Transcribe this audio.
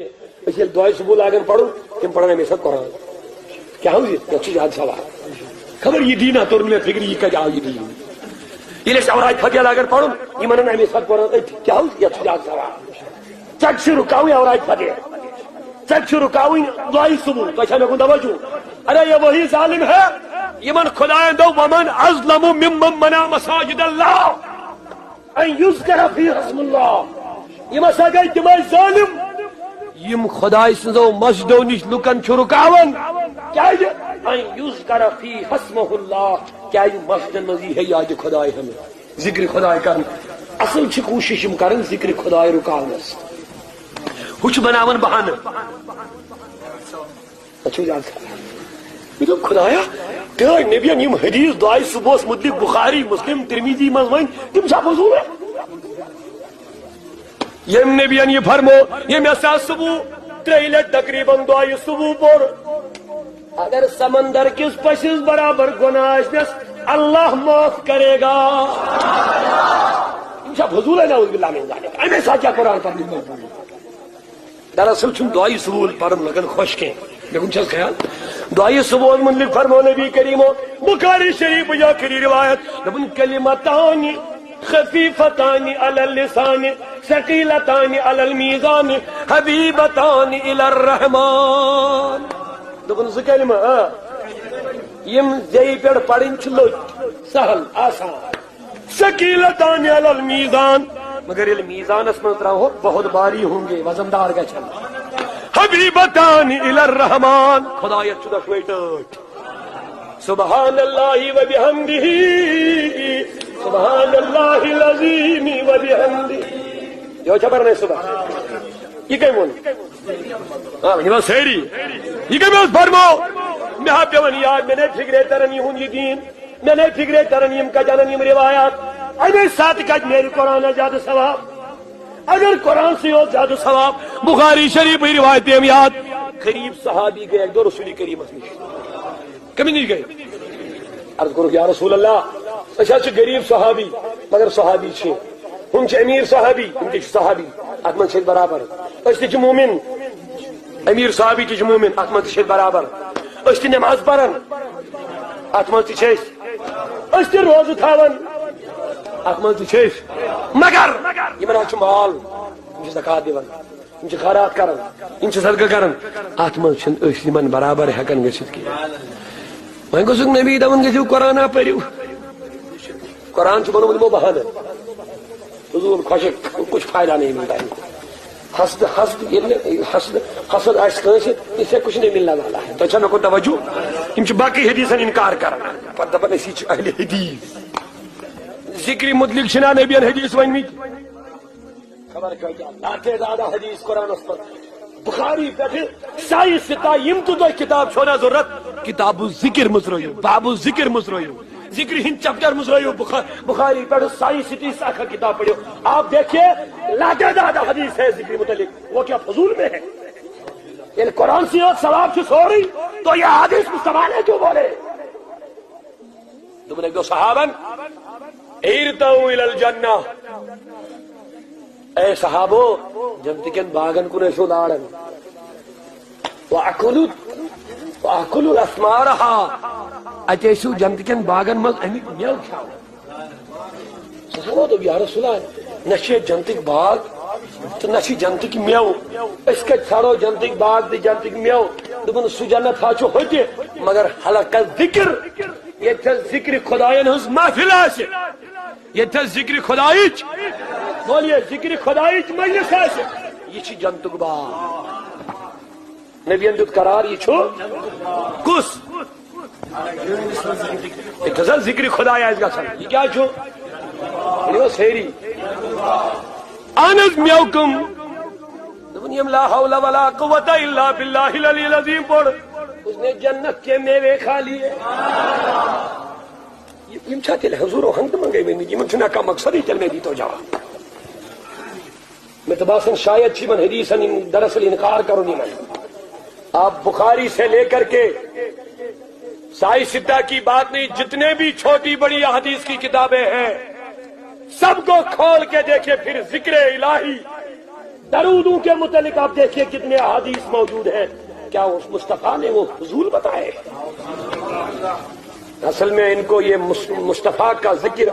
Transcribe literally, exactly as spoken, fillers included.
أسۍ ییٚلہِ دۄہے صبح لاگان پرُن، تِم پران اَمے ساتہٕ قرآن۔ کیٛاہ ہو یہِ؟ یَتھ چھُ زیادٕ ثواب۔ خبر یہِ دیٖنا توٚر نہٕ مےٚ فِکرِ، یہِ کَتہِ آو یہِ دیٖن۔ ییٚلہِ أسۍ اورایت فتح لاگان پرُن، یِمن اَنان اَمے ساتہٕ قرآن أتھۍ۔ کیٛاہ ہو؟ یَتھ چھُ زیادٕ ثواب۔ ژےٚ چھُ رُکاوٕنۍ اورایت فتح۔ ژےٚ چھُ رُکاوٕنۍ دۄہے صبح۔ تۄہہِ چھا مےٚ کُن توجہ؟ ارے یہ وہی ظالم ہے، یِمن خدایَن دوٚپ، "ومن اظلم ممن منع مساجد اللہ ان یذکر فیہا اسم اللہ۔" یِم ہسا گٔے تِمے ظٲلم، یِم خدایہِ سٕنٛزو مسجدو نِش لُکن چھُ رُکاوان۔ کیازِ؟ ان یذکر فیہا اسمہ اللہ، کیازِ مسجدن منٛز یی ہے یاد خدایہِ ہن، ذکر خدایہِ کرنہٕ۔ اصل چھِ کوٗشش یِم کران ذکر خدایہِ رُکاونس، ہُہ چھُ بناوان بہانہٕ۔ اچھا، یاد کر۔ مےٚ دوٚپ، خدایا، تیٲرۍ نبین یِم حدیث دۄہے صبحس متعلق بخاری، مسلم، ترمذی منٛز وۄنۍ، تِم چھا فضوٗل؟ ییٚمۍ نبین یہِ فرمو، ییٚمۍ ہسا صبح ترٛیٚیہِ لٹہِ تقریباً دۄہے صبح پوٚر، اگر سمندر کِس پٔسِس برابر گۄناہ آسنس، اللہ معاف کرے گا۔ یِم چھا فضوٗل؟ نعوذ باللہ من ذالک۔ اَمے ساتہٕ کیٛاہ قرآن پرنٕچ مجبوٗری؟ دراصل چھُنہٕ دۄہے صبح پرُن لگان خۄش کینٛہہ۔ مےٚ کُن چھَس خیال؟ دۄہے صبح مُتعلق فرمو نبی کریمو، بخاری شریف یا کری روایت، دوٚپُن، "کلمتان خفیفتان علی اللسان، ثقیلتان علی المیزان، حبیبتان الی الرحمن۔" دوٚپُن، زٕ کلمہٕ، آ، یِم زیٚیہِ پٮ۪ٹھ پرٕنۍ چھِ لٔگۍ، سہل، آسان۔ ثقیلتان علی المیزان، مگر ییٚلہِ میزانس منٛز ترٛاوہوکھ، بہت باری ہوں گے، وزن دار گژھن۔ حبیبتان الی الرحمن، خدایس چھُ دۄشوے ٹٲٹھۍ۔ سبحان اللہ و بحمدہ، سبحان اللہ العظیم و بحمدہ۔ یہِ چھا پرنے صبح؟ یہِ کٔمۍ ووٚن؟ آ، ؤنِو حظ سٲری۔ یہِ کٔمۍ اوس فرمو؟ مےٚ ہا پیوٚو یاد، مےٚ نے فکرے تران یِہُنٛد یہِ دیٖن۔ مےٚ نے فکرے تران یِم کتہِ انن یِم روایات۔ اَمے ساتہٕ کتہِ میلہِ قرآنس زیادٕ ثواب؟ اگر قرآن سے یوت زیادٕ ثواب، بخاری شریف روایت تیم یاد۔ غریب صحابی گٔے اکہِ دۄہ رسول کریمس نِش۔ کٔمِس نِش گٔے؟ عرض کوٚرُکھ، یا رسول اللہ، أسۍ حظ چھِ غریب صحابی، مگر صحابی چھِ۔ ہُم چھِ امیر صحابی، ہُم تہِ چھِ صحابی، اتھ منٛز چھِ أسۍ برابر۔ أسۍ تہِ چھِ مومن، امیر صحابی تہِ چھِ مومن، اتھ منٛز تہِ چھِ أسۍ برابر۔ أسۍ تہِ نماز پران، اتھ منٛز تہِ چھِ أسۍ۔ أسۍ تہِ روزٕ تھاوان، اتھ منٛز تہِ چھِ أسۍ۔ مگر یِمن حظ چھُ مال، یِم چھِ زکوٰۃ دِوان، یِم چھِ خیرات کران، یِم چھِ صدقہٕ کران، اتھ منٛز چھِنہٕ أسۍ یِمن برابر ہٮ۪کان گٔژھِتھ کینٛہہ۔ وۄنۍ گوٚژھُکھ نبی دپُن، گٔژھِو قرآنا پٔرِو۔ قرآن چھُ بنومُت یِمو بہانہٕ۔ فضول خۄشک، کچھ فائدہ نہیں ملتا ہے۔ حسد، حسد، ییٚلہِ نہٕ حسد، حسد آسہِ کٲنٛسہِ، اس سے کچھ نہیں ملنے والا ہے۔ تۄہہِ چھا مےٚ کوٚر توجہ؟ یِم چھِ باقٕے حدیثن انکار کران۔ پتہٕ دپان، أسی چھِ اہل حدیث۔ ذکرِ متعلق چھِنہ نبین حدیث ؤنمٕتۍ؟ خبر کۭتیاہ لاتعداد حدیث قرآنس پٮ۪ٹھ۔ بخاری پٮ۪ٹھٕ سائی ستہ، یِم تہِ تۄہہِ کتاب چھو نہ ضرورت، کتاب الذکر مترٲیِو، باب الذکر مترٲیِو، ذکر ہٕنٛدۍ چیپٹر مترٲیِو۔ بخا-، بخاری پٮ۪ٹھٕ سائی ستہ، سۄ اکھ کتاب پٔرِو۔ آپ دیکھیے، لاتعداد حدیث ہے ذکر متعلق، وہ کیا فضول میں ہے؟ ییٚلہِ قرآن سے یوت ثواب چھُ سورُے، تو یہ حدیث مصطفیٰ نے کیوں بولے؟ دوٚپُن أکۍ دۄہ صحابن، "ارتعوا الی الجنہ"، اے صحابو، جنت کٮ۪ن باغن کُن ٲسِو لاران۔ "واکلوا، واکلوا ثمارہا"، اَتہِ ٲسِو جنت کٮ۪ن باغن منٛز اَمیُک مٮ۪وٕ کھٮ۪وان۔ صحابو دوٚپ، "یا رسول اللہ، نہ چھِ ییٚتہِ جنتٕکۍ باغ تہٕ نہ چھِ جنتٕکۍ مٮ۪وٕ، أسۍ کتہِ ژھانڈو جنتٕکۍ باغ تہٕ جنتٕکۍ مٮ۪وٕ؟" دوٚپُن، "سُہ جنت ہا چھُ ہوٚتہِ، مگر حلقہ ذکر، ییٚتہِ ذکرِ خدایَن ہٕنٛز محفل آسہِ، ییٚتہِ ذکرِ خدایِچ، بولیے، ذکرِ خدایِچ مجلس آسہِ، یہِ چھِ جنتُک باغ۔" نبیَن دیُت قرار، یہِ چھُ کُس؟ ییٚتہِ ہسا ذکرِ خدایہِ آسہِ گژھان، یہِ کیٛاہ چھُ؟ ؤنِو حظ سٲری۔ اہن حظ، مٮ۪وٕ کٕم؟ دوٚپُن، یِم لا حول ولا قوة الا باللہ العلی العظیم پوٚر۔ اس نے جنت کے میوے کھا لیے۔ یِم چھا تیٚلہِ حضوٗرو ہنٛگتہٕ منٛگے ؤنمٕتۍ؟ یِمن چھُنہ کانٛہہ مقصدٕے، تیٚلہِ مےٚ دیٖتو جواب۔ مےٚ تہِ باسان، شاید چھِ یِمن حدیثن ہُنٛد دراصل انکار کرُن یِمن۔ آپ بخاری سے لے کر کے سائی ستہ کی بات نہیں، جتنے بھی چھوٹی بڑی احادیث کی کتابیں ہیں، سب کو کھول کے دیکھیے، پھر ذکر الہی درودوں کے متعلق آپ دیکھیے کتنے احادیث موجود ہیں۔ کیا اس مصطفیٰ نے وہ فضول بتائے؟ اصل میں ان کو یہ مص- مصطفیٰ کا ذکر